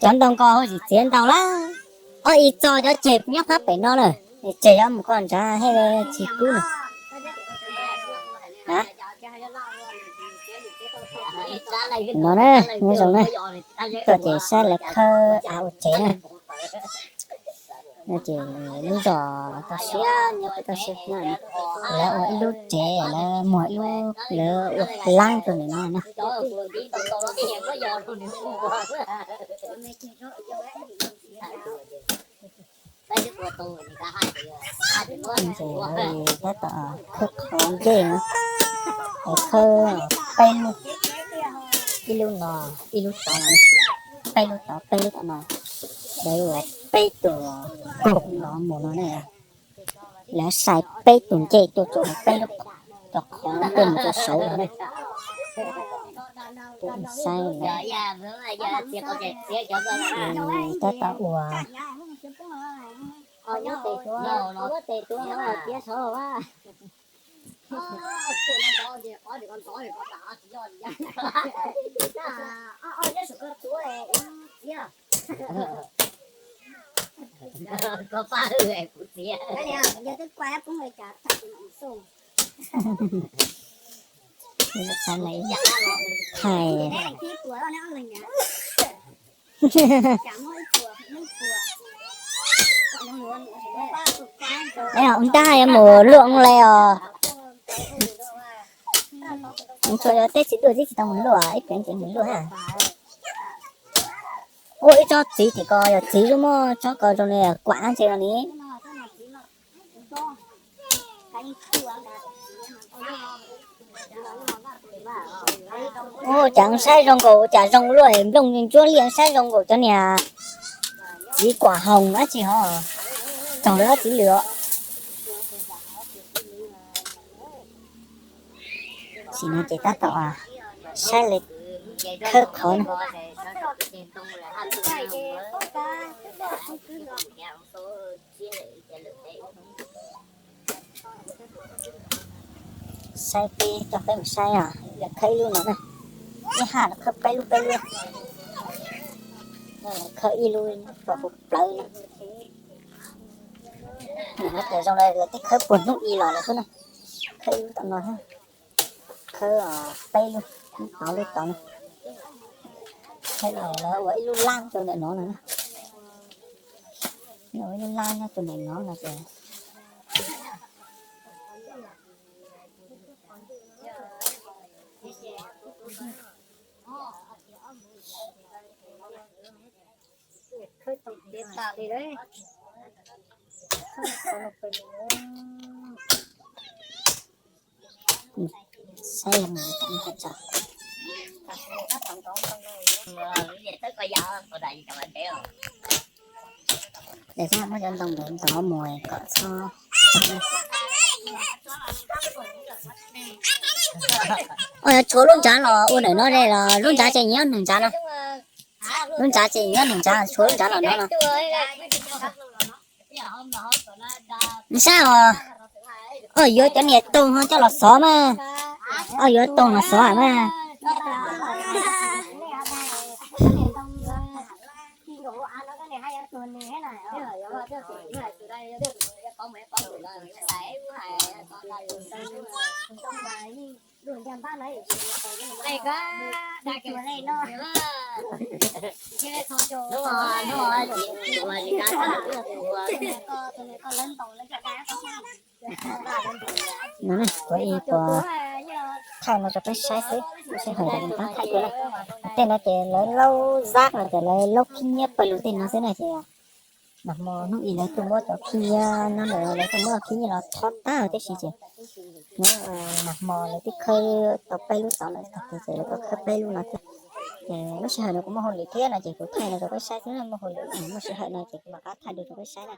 Cov ntoo ko tsis txiav ntau lawm. Ob ib txoj cov ceg nyob phab pem no na. Tseg cov mus koj ntshav thiaj tsis kub na. No na, nyob zoo na. Tuaj ces saib lawv khawb av ua tsev na. Ces lub zos toj siab nyob pem toj siab no, lawv ua ib lub tsev, lawv muag ib lub, lawv ua lab rau ntawm no na. Ces lawv tab tom khawb qhov ncej no, lawv khawb peb lub, ib lub no, ib lub tod, peb lub tod, peb lub tom no, lawv ua peb tus kaug no mus no ne. Lawv sai peb tus ncej tuaj rau peb lub, rau qhov tuaj mus rau saud no ne. Saib lawv tab tom ua. Thaij. Ntag yuav mus luaj le os. Tsuas yog tej txiv duaj tib tsis tau mus luaj, ib pem ces mus luaj. Ua ib tsob txiv tim ko yog txiv lub, muab tsob ko zoo li kuam dab tsi no ni. Ua cas saib zoo nkaus cas zoo luaj, nplooj ntsuab liaj saib zoo nkaus cov niag txiv kuam hoos dab tsi ho, txog lawv txiv lwm os. Sim no ces tab tom saib lawv khawb qhov no. Saib peb, coj peb mus saib os, lawv khawb ib lub no na. Ib haj lawv khawb peb lub peb lub. Lawv khawb ib lub rau hauv plawv na. Nim no ces zoo li lawv twb khawb puag hnub ib los lawm xwb na. Khawb ib lub tom no, khawb peb lub, lub tod lub tod na. Khawb los lawv ua ib lub lab rau ntawm no no na. Ua ib lub lab nyob rau ntawm no no ces saib yog mus tau tso. Ces muab cov ntoo ntawd ntov mus kom txhob. Oj, yuav tshuav lub ntshav los ua ntawm no los lub ntshav ces nyob nws ntshav no. Lub ntshav ces nyob nws ntshav, tshuav lub ntshav los no no. Saib os, oj yuav cov niag toog ho coj los xov mas. Oj yuav toog los xov mas. No, kuv ib puas thaij no rau peb saib xwb, sij hawm rov qab thaij dua na. Tej no ces lawv laub zab no ces lawv laub khib nyiab pawg lug tej no xwb na ces nag hmo hnub ib lawv tuaj muab cov khib nyiab nyob ntawd, lawv tuaj muab khib nyiab los thob tag tib si ces nag hmo lawv twb khawb tau peb lub tod lawm tag ces lawv tuaj khawb peb lub no thiab. Ces lub sij hawm no kuv muaj hauj lwm thiab no ces kuv thaij no rau peb saib xwb, muaj hauj lwm muaj sij hawm no ces kuv mam rov qab thaij dua rau peb saib na.